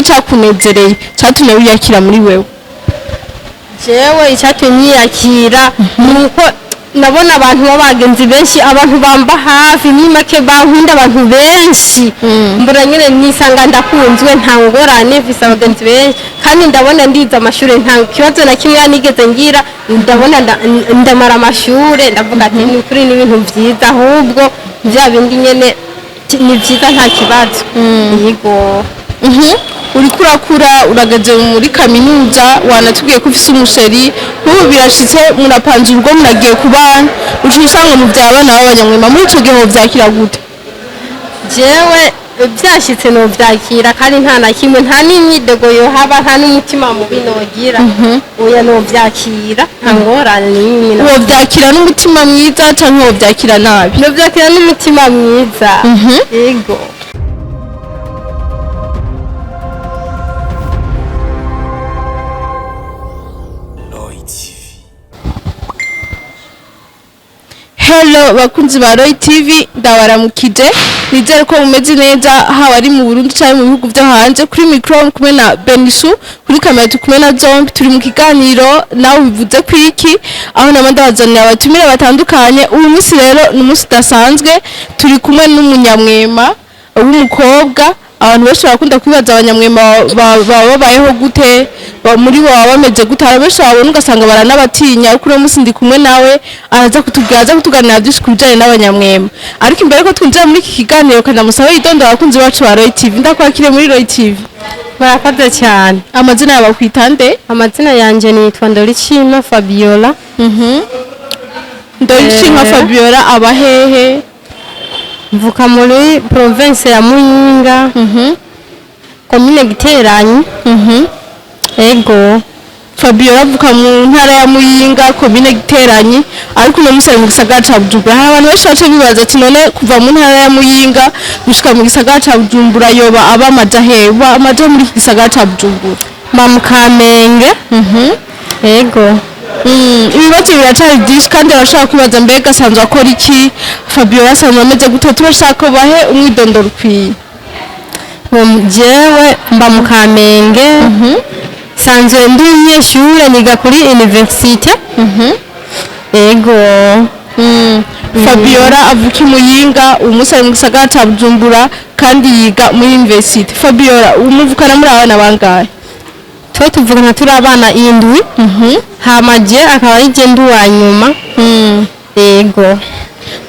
Niki cakunezereye catumye wiyakira muri wewe? Jewe icyatumye niyakira ni uko nabona abantu b'abagenzi benshi, abantu bamba hafi, ni make bankunda, abantu benshi. Mbona nyine nisanga ndakunzwe, nta ngorane, mfise abagenzi benshi, kandi ndabona ndize amashuri, nta kibazo na kimwe nigeze ngira. Ndabona ndamara amashure, ndavuga ati ni ukuri ni ibintu byiza, ahubwo bya bindi nyene ni byiza, nta kibazo. Yego. Uriko urakura, urageze muri kaminuza, wanatubwiye ko ufise umuchéri. Nk'ubu birashitse murapanze urugo, muragiye kubana, uca usanga muvyara abana b'abanyamwema. Muri ico gihe wovyakira gute? Jewe byashyitse nobyakira, kandi nta na kimwe, nta n'imyidego yohaba, nta n'umutima mubi nogira. Oya, nobyakira, nta ngorane n'imwe. Wovyakira n'umutima mwiza canke wovyakira nabi? Nobyakira n'umutima mwiza, yego. Roy TV. Hello bakunzi ba Roy TV, ndabaramukije, nizere ko mumeze neza, haba ari mu Burundi cyangwa mu bihugu byo hanze. Kuri micro kumwe na Benisu, kuri kamera turi kumwe na Zombi. Turi mu kiganiro nawe bivuze ku iki, aho nama ndabazanira abatumire batandukanye. Uyu munsi rero ni umunsi udasanzwe, turi kumwe n'umunyamwema w'umukobwa. Abantu benshi barakunda kwibaza abanyamwema baba babayeho gute, muri bo baba bameze gute. Hari benshi babona ugasanga baranabatinya, ariko uno munsi ndi kumwe nawe, araza kutubwira, aza kutuganira byinshi ku bijyanye n'abanyamwema. Ariko imbere ko twinjira muri iki kiganiro, kanamusabe yidondora abakunzi bacu ba Roy TV. Ndakwakiriye muri Roy TV. Murakoze cyane. Amazina yawe bakwita nde? Amazina yanjye nitwa Ndoricima Fabiola. Ndorishima Fabiola, aba hehe? Mvuka muri province ya Muyinga, komine Giteranyi. Ego. Fabiola avuka mu ntara ya Muyinga, komine Giteranyi, ariko uno munsi ari mu gisagara ca Bujumbura. Hari abantu benshi bace bibaza ati none kuva mu ntara ya Muyinga gushika mu gisagara ca Bujumbura yoba aba amaja hehe? Uba amaja muri iki gisagara ca Bujumbura? Mba mu Kamenge. Ego. Ibibazo biracari byinshi, kandi barashobora kwibaza mbega asanzwe akora iki Fabiola, asanzwe ameze gute? Turashaka ko bahe umwidondoro ukwiye. Jewe mba mu Kamenge, sanzwe ndi umunyeshure, niga kuri université. Ego. Fabiola avuka i Muyinga, uyu munsi ari mu gisagara ca Bujumbura kandi yiga muri université. Fabiola, umuvukana muri abana bangahe? Twe tuvugana turi abana indwi, hama je akaba ari je ndi uwa nyuma. Ego.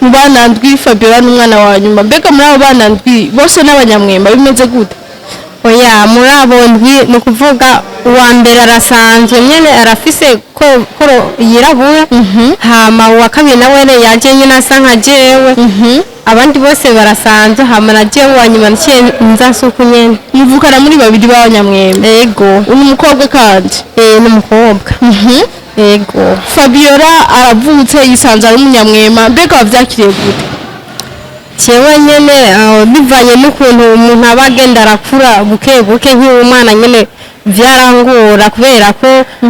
Mu bana ndwi, Fabiola n'umwana wa nyuma. Mbega muri abo bana ndwi bose n'abanyamwemba, bimeze gute? Oya, muri abo ndwi, ni ukuvuga uwa mbere arasanzwe nyene, arafise ko koro yirabura, hama uwa kabiri nawe yaje nyene asa nka jewe, abandi bose barasanzwe, hama na jewe uwa nyuma naciye nza nsuku nyene. Muvukana muri babiri b'abanyamwemba? Ego. Uri umukobwa kandi? Eh, ni umukobwa, ego. Fabiola aravutse yisanze ari umunyamwema, mbega wavyakiriye gute? Jewe nyene bivanye n'ukuntu umuntu aba agenda arakura buke buke, nk'iyo umwana nyene vyarangora, kubera ko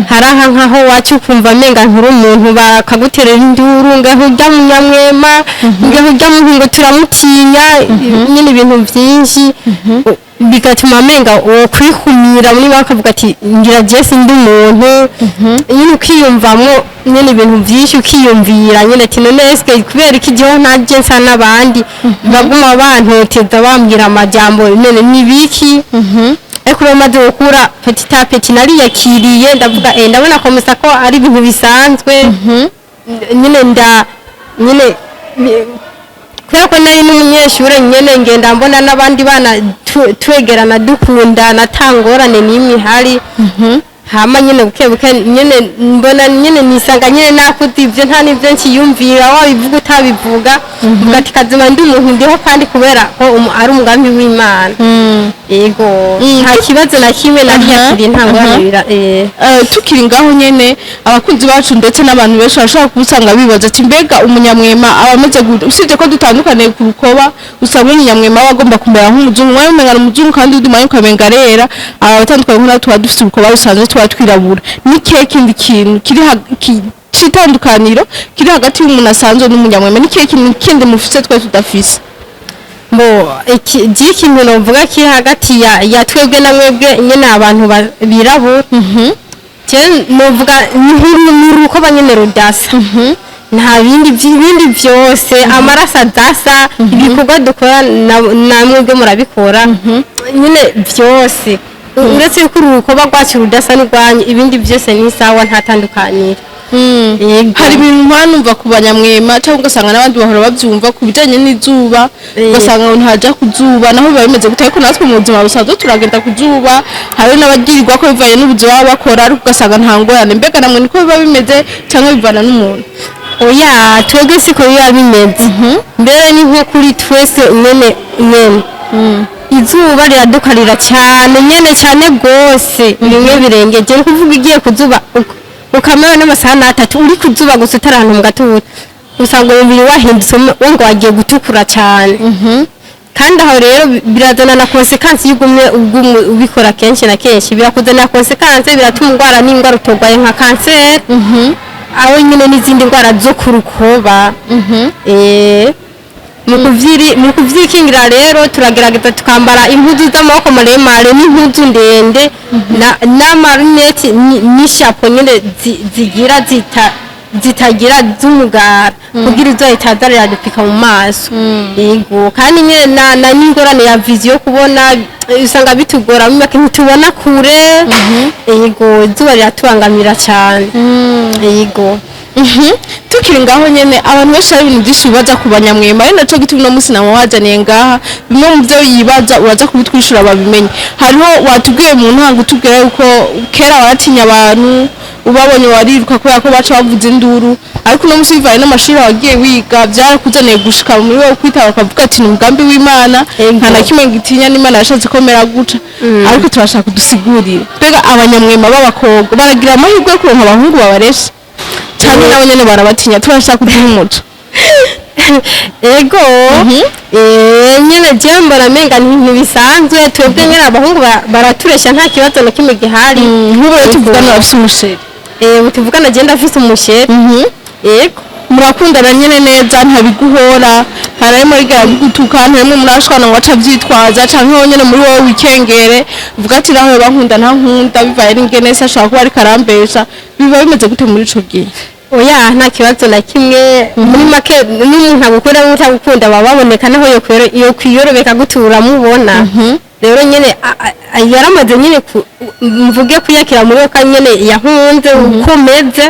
hari aha nkaho wacu ukumva amenga nkuri umuntu, bakaguterera induru ngaho urya munyamwema, ngaho urya muntu ngo turamutinya nyene, ibintu vyinshi bigatuma amenga uwo kwikumira muri bakavuga ati ngira je sindi umuntu nyine, ukiyumvamwo nyene ibintu vyinshi, ukiyumvira nyene ati none eske kubera iki jewe ntaje nsa n'abandi, baguma bantoteza, bambwira amajambo none nibiki? Ariko rero maze gukura, petit à petit nariyakiriye, ndavuga ndabona komesa ko ari ibintu bisanzwe nyine, nda nyine kubera ko nari n'umunyeshure nyene, ngenda mbona n'abandi bana twegerana, dukundana, ata ngorane n'imwe ihari. Hama nyene buke buke nyene mbona nyene nisanga nyene nakuze, ivyo nta n'ivyo nkiyumvira, wabivuga utabivuga, mvuga ati kazima ndi umuntu ndiho, kandi kubera ko ari umugambi w'Imana. Yego, nta kibazo na kimwe, nariyakiriye, nta ngorane bira. Tukiri ngaho nyene, abakunzi bacu ndetse n'abantu benshi bashobora kubusanga bibaza ati mbega umunyamwema aba ameze gute? Usibye ko dutandukaniye ku rukoba, usanga umunyamwema aba agomba kumera nk'umuzungu, umwanya umenga ni umuzungu kandi undi mwanya ukamenga arera. Aba batandukanye nk'aho tuba dufite urukoba rusanzwe, tuba twirabura. Ni kihe kindi kintu kiri c'itandukaniro kiri hagati y'umuntu asanzwe n'umunyamwema? Ni kihe kintu kindi mufise twe tudafise? Bo iki ikintu novuga kiri hagati ya twebwe na mwebwe nyene abantu birabura, je novuga ni urukoba nyene rudasa, nta bindi bindi vyose, amaraso adasa, ibikorwa dukora na mwebwe murabikora nyene vyose, uretse yuko urukoba rwacu rudasa n'urwanyu, ibindi byose ni sawa, nta tandukaniro. Yego. Hari ibintu mpora numva ku banyamwema, cyangwa ugasanga n'abandi bahora babyumva ku bijyanye n'izuba, ugasanga ngo ntaja ku zuba, naho biba bimeze gute? Ariko natwe mu buzima busanzwe turagenda ku zuba, hari n'abagirirwa ko bivanye n'ubuzima baba bakora, ariko ugasanga nta ngorane. Mbega namwe niko biba bimeze, cyangwa bivana n'umuntu? Oya, twebwe siko biba bimeze. Mbere ni nko kuri twese nyene nyene izuba riradukarira cyane nyene, cyane rwose, bimwe birengeje. Ni kuvuga igiye ku zuba ukamara n'amasaha n'atatu uri ku zuba gusa, utari ahantu mu gatutu, usanga umubiri wahindutse, ngo wagiye gutukura cyane. Kandi aho rero birazana na conséquences. Iyo ugumye ugumye ubikora kenshi na kenshi, birakuzanira conséquences, biratuma indwara n'indwara utorwaye nka kanseri aho nyine n'izindi ndwara zo ku rukoba. Mu kuvyikingira rero turagerageza tukambara impuzu z'amaboko maremare n'impuzu ndende n'amarineti n'ishapo nyine zigira zitagira z'umugara, kugira izuba ritaza riradupika mu maso. Yego, kandi nyine na n'ingorane ya vision yo kubona, usanga bitugora, muri make ntitubona kure. Yego, izuba riratubangamira cyane, yego. Tukiri ngaho nyene, abantu benshi hari ibintu byinshi bibaza ku banyamwema, ari naco gituma uno munsi namubazaniye ngaha. Bimwe mu byo yibaza uraza kubitwishura babimenye. Hariho watubwiye mu ntango, utubwira yuko kera waratinya abantu, ubabonye wariruka kubera ko baca bavuza induru, ariko uno munsi bivanye n'amashuri wagiye wiga, byarakuzaniye gushika muri wowe kwitaba ukavuga ati ni umugambi w'Imana, nta na kimwe ngitinya, n'Imana yashatse ko mera guca. Ariko turashaka kudusigurira, mbega abanyamwema b'abakobwa baragira amahirwe yo kuronka abahungu babaresha, cyane nabo nyene barabatinya? Turashaka kuduha umuco. Ego, nyene je mbona menga ni ibintu bisanzwe. Twebwe nyene abahungu baraturesha, nta kibazo na kimwe gihari. Nk'ubu rero tuvugana bafise umuchéri? Ubu tuvugana je ndafise umuchéri, yego. Murakundana nyene neza, ntabiguhora, nta na rimwe rigera bigutuka, nta rimwe murashwana ngo aca avyitwaza, canke wowe nyene muri wowe wikengere uvuga ati naho yoba nkunda ntankunda, bivaye n'ingene se ashobora kuba ariko arambesha? Biba bimeze gute muri ico gihe? Oya, nta kibazo na kimwe. Muri make n'umuntu agukunda n'utagukunda baba baboneka, naho yokwiyorobeka gutura uramubona. Rero nyene yaramaze nyene mvuge kuyakira muri we ko nyene yahunze uko meze.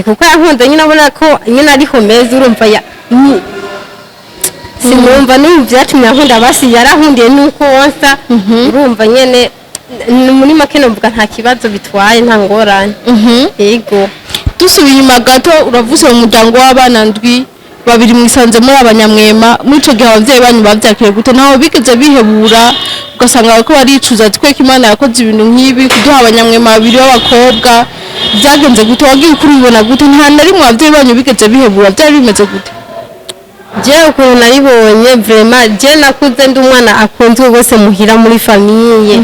Kuko yahunze nyine abona ko nyene ariko meze, urumva ya sinumva n'ubu byatumye ankunda, basi yarahundiye nuko wonsa, urumva nyene muri make numvuga nta kibazo bitwaye, nta ngorane, yego. Dusubiye inyuma gato, uravuze mu muryango w'abana ndwi, babiri mwisanze muri abanyamwema. Muri ico gihe abavyeyi banyu bavyakiriye gute? Ntaho bigeze bihebura, ugasanga bariko baricuza ati kweko Imana yakoze ibintu nk'ibi kuduha abanyamwema babiri b'abakobwa? Byagenze gute? Wagiye ukuri ubibona gute? Nta na rimwe abavyeyi banyu bigeze bihebura? Byari bimeze gute? Je ukuntu nayibonye, vraiment je nakuze ndi umwana akunzwe rwose muhira, muri famille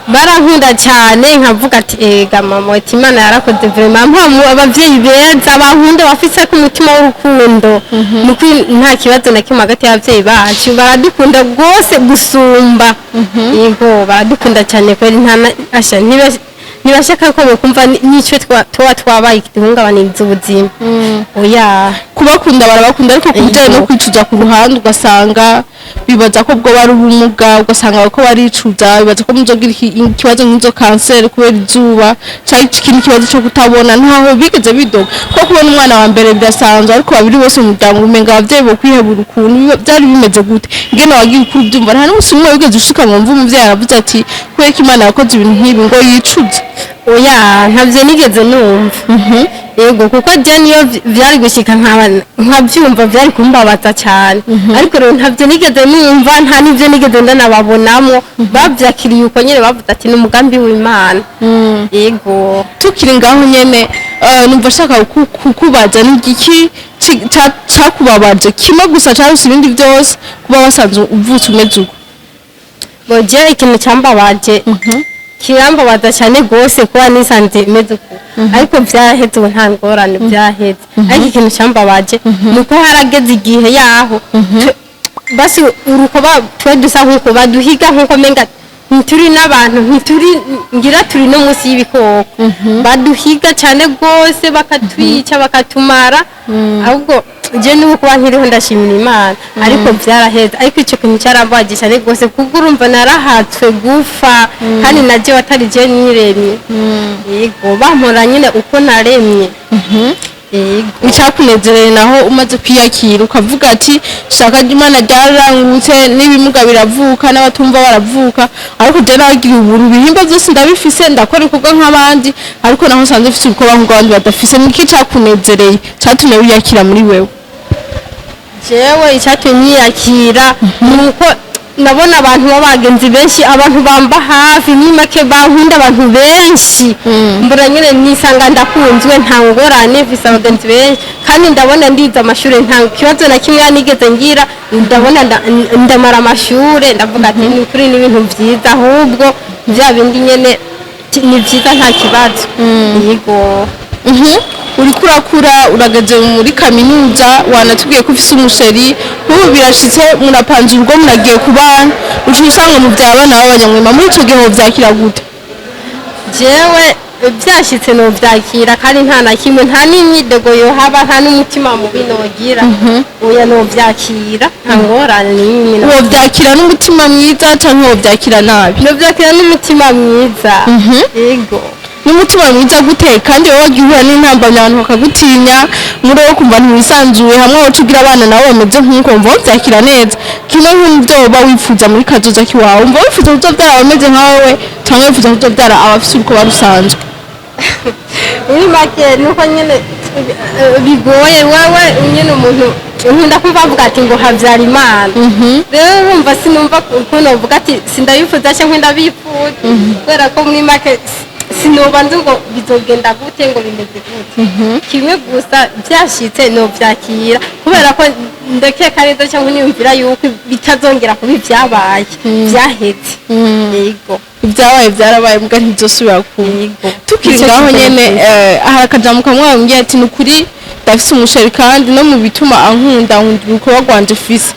barankunda cyane. Nkavuga ati ega mama, ati Imana yarakoze vraiment mpamu abavyeyi beza bankunda, bafise ku mutima w'urukundo. Nukuri nta kibazo na kimwe hagati y'abavyeyi bacu, baradukunda rwose gusumba. Yego, baradukunda cyane kweri, nta asha ntibashaka ko bokumva n'icyo tuba twabaye gihungabaniriza ubuzima, oya. Kubakunda barabakunda, ariko ku bijyanye no kwicuza ku ruhande, ugasanga bibaza ko bwo bari ubumuga, ugasanga bariko baricuza, bibaza ko muzogira ikibazo nk'izo kanseri kubera izuba, cyangwa ikindi kibazo cyo kutabona. Ntaho bigeze bidoga ko kubona umwana wa mbere birasanzwe, ariko babiri bose mu muryango umenga abavyeyi bo kwihebura ukuntu byari bimeze gute? Ingene wagiye ukura ubyumva, nta n'umunsi umwe wigeze ushika ngo mve umuvyeyi aravuze ati kubera ko Imana yakoze ibintu nk'ibi, ngo yicuze? Oya, ntabyo nigeze numva. Yego, kuko je niyo vyari gushika nkaba nkabyumva byari kumbabaza cyane, ariko rero ntabyo nigeze numva, nta n'ibyo nigeze ndanababonamo. Bavyakiriye uko nyene, bavuze ati ni umugambi w'Imana, yego. Tukiri ngaho nyene, numva ashaka kukubaza ni igiki cakubabaje kimwe gusa caruse ibindi byose, kuba wasanze uvutse umeze uko? Bo je ikintu cyambabaje, kirambabaza cyane rwose, kuba nisanze meze uko, ariko byaraheze ubu, nta ngorane, byaraheze. Ariko ikintu cyambabaje ni uko harageze igihe yaho Basi urukoba twe dusa nk'uko baduhiga, nk'uko menga ntituri n'abantu, ntituri, ngira turi no munsi y'ibikoko. Baduhiga cyane rwose, bakatwica, bakatumara. Ahubwo je n'ubu kuba nkiriho ndashimira Imana, ariko byaraheze. Ariko icyo kintu cyarambabaje cyane rwose, kuko urumva narahatswe gufa, kandi na jewe atari je niremye. Yego, bampora nyine uko naremye. Yego. Icyakunezereye naho umaze kwiyakira, ukavuga ati shaka Imana ryarangutse, n'ibimuga biravuka, n'abatumva baravuka, ariko je nagira ubuntu, ibihimba byose ndabifise, ndakora ibikorwa nk'abandi, ariko naho nsanzwe mfise ibikorwa nk'abandi badafise. Niki cyakunezereye cyatumye wiyakira muri wewe? Jewe icyatumye nyiyakira ni uko nabona abantu b'abagenzi benshi, abantu bamba hafi, ni make bankunda, abantu benshi. Mbura nyine nisanga ndakunzwe, nta ngorane, mfise abagenzi benshi, kandi ndabona ndize amashuri, nta kibazo na kimwe nigeze ngira. Ndabona ndamara amashure, ndavuga ati ni ukuri ni ibintu byiza, ahubwo bya bindi nyene ni byiza, nta kibazo. Yego. Uriko urakura, urageze muri kaminuza, wanatubwiye ko ufise umu chéri. Nk'ubu birashitse, murapanze urugo, muragiye kubana, uca usanga muvyara abana b'abanyamwema. Muri ico gihe wovyakira gute? Jewe byashyitse nobyakira, kandi nta na kimwe, nta n'imyidego yohaba, nta n'umutima mubi nogira. Oya, nobyakira, nta ngorane n'imwe. Wovyakira n'umutima mwiza canke wovyakira nabi? Nobyakira n'umutima mwiza, yego. N'umutima mwiza gute, kandi wowe wagiye uhura n'intambamyi, abantu bakagutinya, muri wowe kumva ntiwisanzuye, hamwe woca ugira abana nabo bameze nk'uko, wumva wovyakira neza? Kimwe nk'ivyo woba wifuza muri kazoza kiwawe, wumva wifuza kuzovyara abameze nka wewe, canke wifuza kuzovyara abafise urukoba rusanzwe? Muri make nuko nyine bigoye. Wewe nyine umuntu nkunda kumva avuga ati ngo habyara Imana. Rero urumva sinumva ukuntu uvuga ati sindabifuza cyangwa ndabifuza, kubera ko muri make sinoba nzi ngo bizogenda gute, ngo bimeze gute. Kimwe gusa, byashyitse nobyakira, kubera ko ndakeka neza cyangwa niyumvira yuko bitazongera kuba. Ibyabaye byahetse, yego. Ibyabaye byarabaye, mbwa ntibizosubira kuba. Yego. Tukiri Nicyo ngaho kibazo. nyene, hari akajambo kamwe wambwiye ati ni ukuri ndafise umu chéri, kandi no mu bituma ankunda, nkunda urukoba rwanje mfise.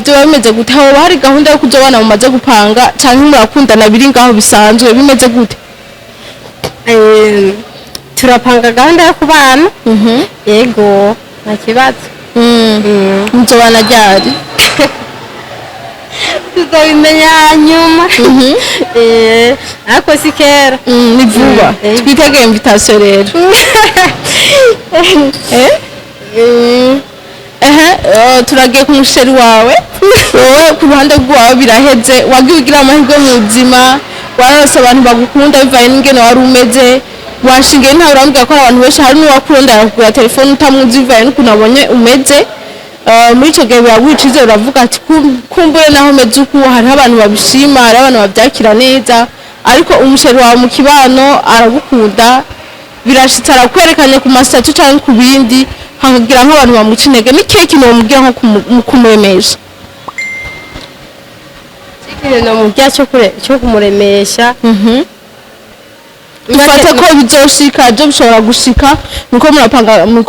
Vyoba bimeze gute? Hoba hari gahunda yo kuzobana mumaze gupanga, canke murakundana biri ngaho bisanzwe? Bimeze gute? Turapanga gahunda yo kubana, yego, nta kibazo. Muzobana ryari? Tuzabimenya nyuma. Ariko si kera. Ni vuba. Twitege invitation rero. Ehe, turagiye ku mu chéri wawe. Wowe ku ruhande rwawe biraheze, wagiye ugira amahirwe mu buzima, wararose abantu bagukunda bivanye n'ingene wari umeze. Washingiye ntawe, urambwira ko hari abantu benshi, hari n'uwakurondera kugura telefone utamuzi, bivanye n'ukuntu abonye umeze. Muri icyo gihe biraguha icizere, uravuga ati kumbure naho umeze uku, hariho abantu babishima, hariho abantu babyakira neza. Ariko umu chéri wawe mu kibano aragukunda, birashitse arakwerekanye ku ma statuts cyangwa ku bindi, hakagira nk'abantu bamuca intege. Ni kihe kintu wamubwira nko mu kumuremesha? Ikintu namubwira cyo kumuremesha, Dufate ko bizoshika, byo bishobora gushika, nuko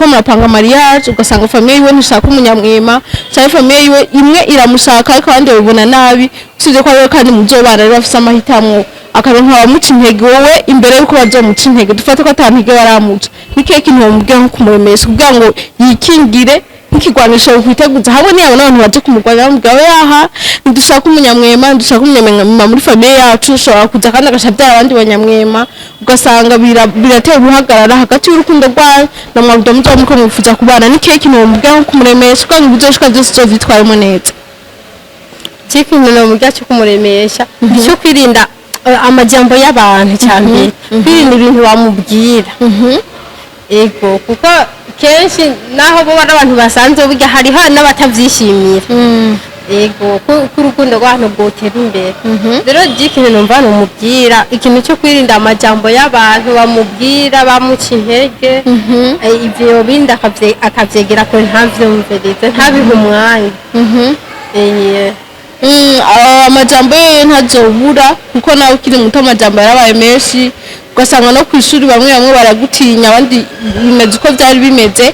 murapanga mariage, ugasanga famille yiwe ntishaka umunyamwema, cyangwa famille yiwe imwe iramushaka ariko abandi babibona nabi, usibye ko ariwe kandi muzobana rero bafise amahitamwo, akaronka abamuca intege. Wowe imbere yuko bazomuca intege, dufate ko ata ntege baramuca, ni kihe kintu wamubwira nko kumuremesha kugira ngo yikingire nk'ikigwanisho kwiteguza hamwe niyabona abantu baje kumurwanya, bamubwira we yaha ntidushaka umunyamwema, ntidushaka umunyamwema muri famille yacu, ushobora kuza kandi agaca abyara abandi banyamwema, ugasanga biratera uruhagarara hagati y'urukundo rwanyu na mwabuda muzoba muriko mwifuza kubana. Ni kihe kintu wamubwira nko kumuremesha kugira ngo ibizoshika byose uzovyitwaremo neza? Ikintu namubwira cyo kumuremesha, cyo kwirinda amajambo y'abantu, cya mbere kwirinda ibintu bamubwira. Ego, kuko kenshi naho bo ari abantu basanzwe, burya hariho n'abatabyishimira. Ego, ko urukundo rw'abantu rwotera imbere. Rero je ikintu numva numubwira, ikintu cyo kwirinda amajambo y'abantu bamubwira bamuca intege. Ivyo bindi akavyegera kure, ntavyumvirize, ntabihe umwanya. Amajambo yoyo ntazobura, kuko nawe ukiri muto amajambo yarabaye menshi, ugasanga no ku ishuri bamwe bamwe baragutinya, abandi bimeze uko byari bimeze.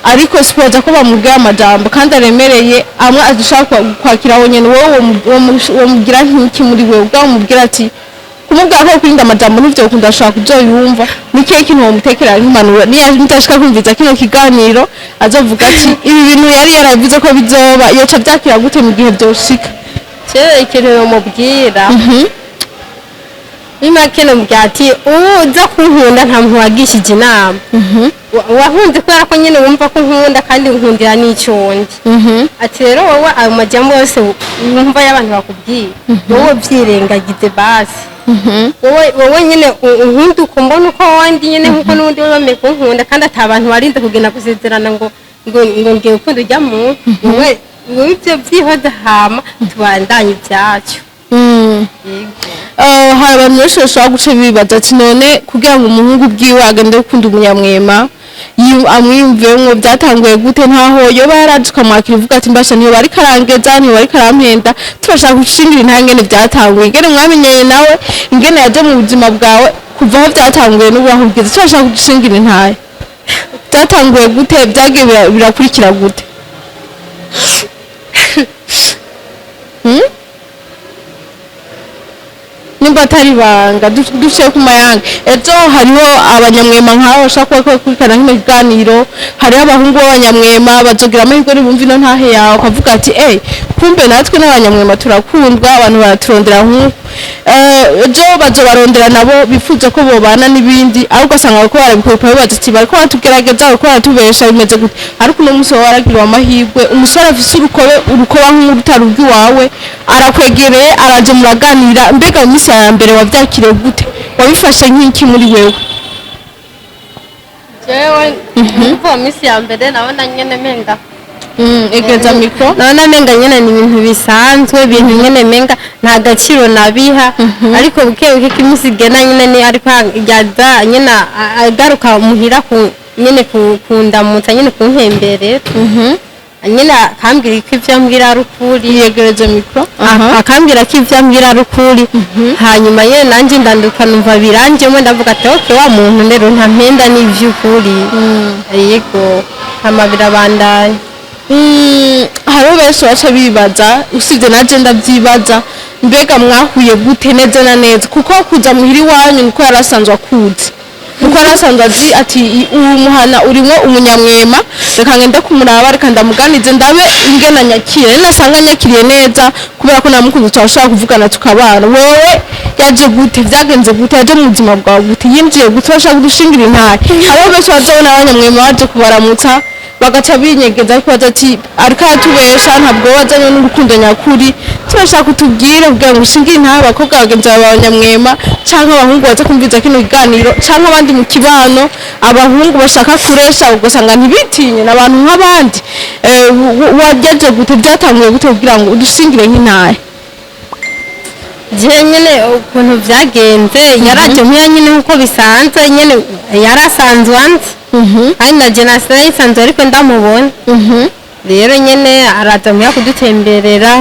Ariko sipoza ko bamubwira amajambo kandi aremereye, amwe adashaka kwakira wenyene. Wowe womubwira nk'iki muri wewe ubwawe? Umubwira ati kumubwira ko kwirinda amajambo ntivyo ukunda, ashobora kuzoyumva. Ni kihe kintu womutekera nk'impanuro niyo mutashika kumviza kino kiganiro, azovuga ati ibi bintu yari yaravuze ko bizoba, yoca vyakira gute mu gihe vyoshika? Jewe ikintu yomubwira ni make, nomubwira ati uza kunkunda nta muntu wagishije inama. Wahunze kubera ko nyine wumva ko nkunda kandi nkundira n'icyo ndi. Ati rero wowe ayo majambo yose wumva y'abantu bakubwiye, wowe byirengagize basi. Wowe nyine unkunda uko mbona uko wandi nyine, nkuko n'ubundi wowe wemeye kunkunda, kandi ata bantu barinze kugenda gusezerana ngo ngiye gukunda ujya mu wowe ibyo byihoze, hama tubandanye ibyacu. Yego. Hari abantu benshi bashobora guca bibaza ati none kugira ngo umuhungu ubwiwe agende gukunda umunyamwema amwiyumvemwo, byatanguye gute? Ntaho yoba yaraje ukamwakira uvuga ati mbasha ntiyoba ariko arangeza, ntiyoba ariko arampenda. Turashaka gushingira intahe ingene byatanguye, ingene mwamenyanye nawe, ingene yaje mu buzima bwawe, kuva aho byatanguye n'ubu aho ugeze. Turashaka gushingira intahe, byatanguye gute, byagiye birakurikira gute? Nimba atari ibanga, duciye ku mayanga, ejo hariho abanyamwema nk'abo bashobora kuba bakurikirana nk'ino kiganiro, hariho abahungu b'abanyamwema bazogira amahirwe nibumva ino ntahe yawe, ukavuga ati eh kumbe natwe n'abanyamwema turakundwa, abantu baraturondera nk'uku. Ejo bazobarondera nabo bifuza ko bobana n'ibindi, ariko ugasanga bariko barabikora bibaza ati bariko baratugerageza, bariko baratubesha, bimeze gute? Ariko uno munsi wowe waragiriwe amahirwe, umusore afise urukobe, urukoba nk'urutari rw'iwawe, arakwegereye, araje, muraganira. Mbega mu minsi ya mbere wavyakiriye gute? Wabifashe nk'iki muri wewe? Jewe kuva mu minsi ya mbere nabona nyene menga Egereza micro. Nabona menga nyene ni ibintu bisanzwe, ibintu nyene menga nta gaciro nabiha. Ariko buke buke ko iminsi igenda nyene ni ariko yaza nyene agaruka muhira ku nyene kundamutsa nyene, kuntemberera nyene, akambwira ko ivyo ambwira ari ukuri. Yegereze micro. Akambwira ko ivyo ambwira ari ukuri. Hanyuma nyene nanje ndanduka numva biranjemo, ndavuga ati okay, wa muntu rero ntampenda, n'ivy'ukuri. Yego, hama birabandanya. Hariho benshi baca bibaza, usibye naje ndavyibaza, mbega mwahuye gute neza na neza? Kuko kuza muhira iwanyu niko yari asanzwe akuzi, nuko yari asanzwe azi ati uwu muhana urimwo umunyamwema, reka ngende kumuraba, reka ndamuganize, ndabe ingene anyakira, ninasanga anyakiriye neza kubera ko namukunze, turashobora kuvugana tukabana. Wewe yaje gute? Vyagenze gute? Yaje mu buzima bwawe gute? Yinjiye gute? Bashaka kudushingira intahe. Hariho benshi bazobona abanyamwema baje kubaramutsa bagaca binyegeza, ariko baza ati ariko aratubesha, ntabwo wazanye n'urukundo nyakuri. Turashaka kutubwira kugira ngo ushingire intahe abakobwa bagenzi bawe b'abanyamwema, canke abahungu baza kumviza kino kiganiro, canke abandi mu kibano, abahungu bashaka kuresha ugasanga ntibitinye n'abantu nk'abandi. Wageje gute? Byatanguye gute kugira ngo udushingire nk'intahe? Je nyene ukuntu vyagenze, yaraje muya nyene nkuko bisanzwe nyene, yarasanzwe anzi kandi na je nasisanzwe ariko ndamubona. Rero nyene araza muya kudutemberera,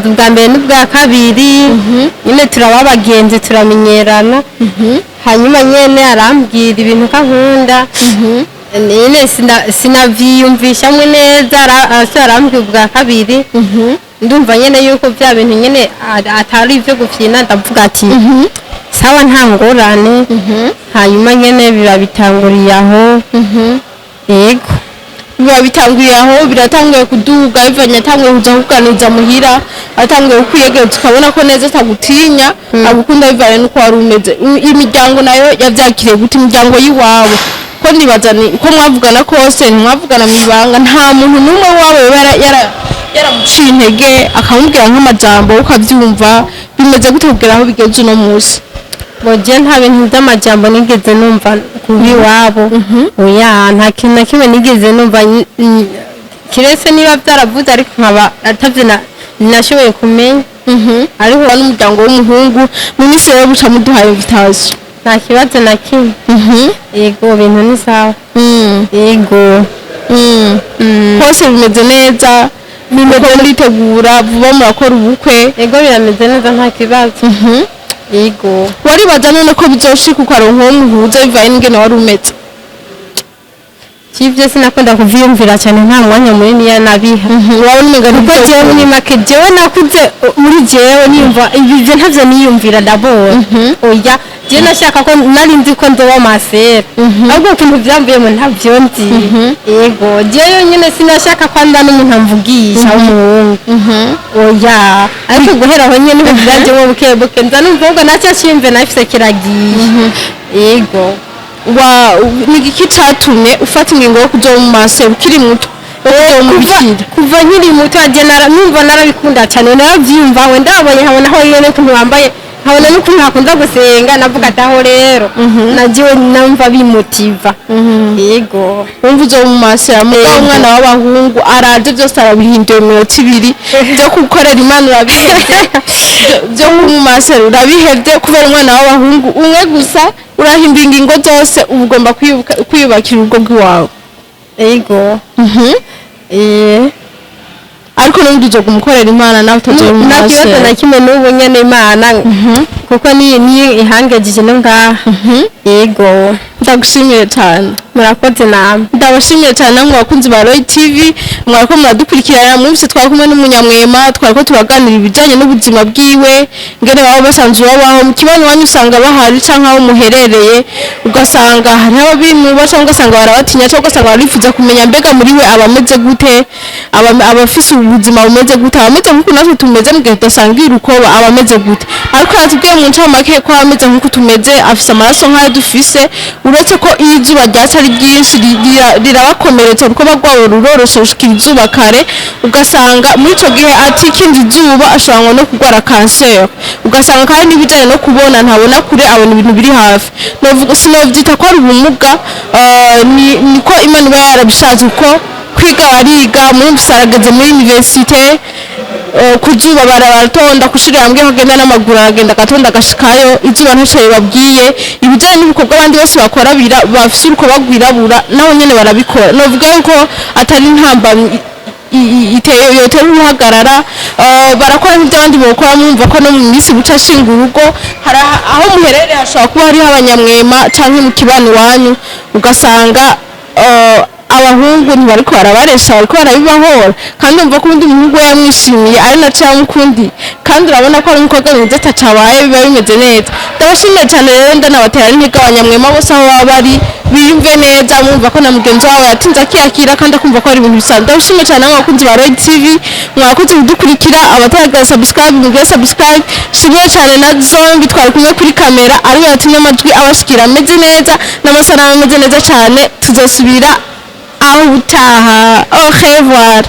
ubwa mbere n'ubwa kabiri nyene turaba abagenzi, turamenyerana. Hanyuma nyene arambwira ibintu ko ankunda nyene, sinavyiyumvishamwe neza. Arasubira arambwira ubwa kabiri, ndumva nyene yuko vya bintu nyene atari ivyo gufyina, ndavuga ati sawa, nta ngorane. Hanyuma nyene biba bitanguriye aho. Yego. Biba bitanguye aho, biratanguye kuduga bivanye atanguye kuza kuganiza muhira, atanguye kukwiyegereza, ukabona ko neza atagutinya, agukunda bivanye n'uko wari umeze. Imiryango nayo yavyakiriye gute, imiryango y'iwawe? Ko nibaza ni uko mwavugana kose, ntimwavugana mu ibanga, nta muntu n'umwe wawe yoba yaramuciye intege akamubwira nk'amajambo ukavyumva? Bimeze gute kugera aho bigeze uno munsi? Boje nta bintu by'amajambo nigeze numva kuba iwabo, oya, nta kintu na kimwe nigeze numva, kiretse niba byaravuze ariko nkaba atavyo nashoboye kumenya. Ariko n'umuryango w'umuhungu mu minsi rero buca muduhaye invitation? Nta kibazo na kimwe. Yego, ibintu ni sawa. Yego. Hose bimeze neza, bimeze, muritegura vuba, murakora ubukwe? Yego, birameze neza, nta kibazo. Yego. Waribaza none ko bizoshika ukaronka uwo muhuza bivanye n'ingene wari umeze? Ivyo sinakunda kuvyiyumvira cyane, nta mwanya munini ya nabiha. Wabona umenga Kuko jewe muri make, jewe nakuze muri jewe niyumva ibi, ivyo ntavyo niyumvira d'abord, oya. Jewe nashaka ko nari nzi ko nzoba masera, ahubwo ukuntu vyamvuyemo ntavyo nzi. Yego, jewe nyene sinashaka ko anda n'umuntu amvugisha w'umuhungu, oya. Ariko guhera aho nyene niho vyajemo buke buke, nza numva ahubwo nacyo shimve nafise kiragiye, yego. Wa, ni igiki catumye ufata ingingo yo kuja mu masera ukiri muto, yo kuja mu Kuva bikira? Kuva nkiri muto aje numva narabikunda cyane, narabyiyumva we, ndabonye nkabona aho nyene ukuntu wambaye, nkabona n'ukuntu hakunda gusenga, navuga ati aho rero nagiwe numva bimutiva, yego. Wumva uzo mu masera, mugabo umwana w'abahungu araje, byose arabihinduye mu minota 2. Byo gukorera Imana urabihevye, byo mu masera urabihevye, kubera umwana w'abahungu umwe gusa urahindura ingingo zose. Uba ugomba kwiyubakira urugo rw'iwawe. Yego. Ariko n'ubundi uzo kumukorera Imana nawe utazoba mu Nta kibazo masera. na kimwe, n'ubu nyene Imana kuko ni ihangejeje no ngaha, yego. Ndagushimiye cyane. Murakoze namwe. Ndabashimiye cyane namwe bakunzi ba Roy TV mwariko muradukurikirana. Mwumvise twari kumwe n'umunyamwema, twariko turaganira ibijyanye n'ubuzima bwiwe, ngene baba basanzwe babaho mu kibano. Wanyu usanga bahari canke aho muherereye, ugasanga hariho ababinuba, cyangwa ugasanga barabatinya, cyangwa ugasanga barifuza kumenya mbega muri we abameze gute, abafise ubuzima bumeze gute, abameze nk'uku natwe tumeze mu gihe tudasangiye urukoba, abameze gute. Ariko yatubwiye mu ncamake ko abameze nk'uku tumeze, afise amaraso nk'ayo dufise, uretse ko iyo izuba ryatse ari ryinshi rirabakomeretsa, urukoba rwabo ruroroshe rushikira izuba kare, ugasanga muri ico gihe atikinze izuba ashobora no kurwara kanseri. Ugasanga kandi n'ibijanye no kubona, ntabona kure, abona ibintu biri hafi. Sinovyita ko ari ubumuga, niko Imana iba yarabishatse, kuko kwiga bariga, muri arageze muri université. Ku zuba baratonda kushira hamwe, agenda n'amaguru, aragenda agatonda agashikayo, izuba ntaco ribabwiye. Ibijanye n'ibikorwa abandi bose bakora bafise urukoba rwirabura, nabo nyene barabikora. Novuga yuko atari intambamyi iteye yotera uruhagarara. Barakora nk'ibyo abandi bokora. Mwumva ko no mu minsi buca ashinga urugo, hari aho muherereye hashobora kuba hariho abanyamwema, canke mu kibano iwanyu, ugasanga abahungu ntibariko barabaresha, bariko barabibahora. Kandi umva ko undi muhungu we yamwishimiye, ari naco yamukundi, kandi urabona ko ari umukobwa mwiza, atacabaye, biba bimeze neza. Ndabashimiye cyane rero, ndanabatera n'intege abanyamwema bose aho baba bari, biyumve neza, mwumva ko na mugenzi wabo yatinze akiyakira kandi akumva ko ari ibintu bisanzwe. Ndabashimiye cyane namwe abakunzi ba Roy TV, mwakoze kudukurikira. Abataragira subscribe, mugire subscribe. Shimiye cyane na Zombi twari kumwe kuri kamera, ariwe yatumye amajwi abashikira ameze neza n'amasanamu ameze neza cyane. Tuzosubira aho ubutaha. Au revoir.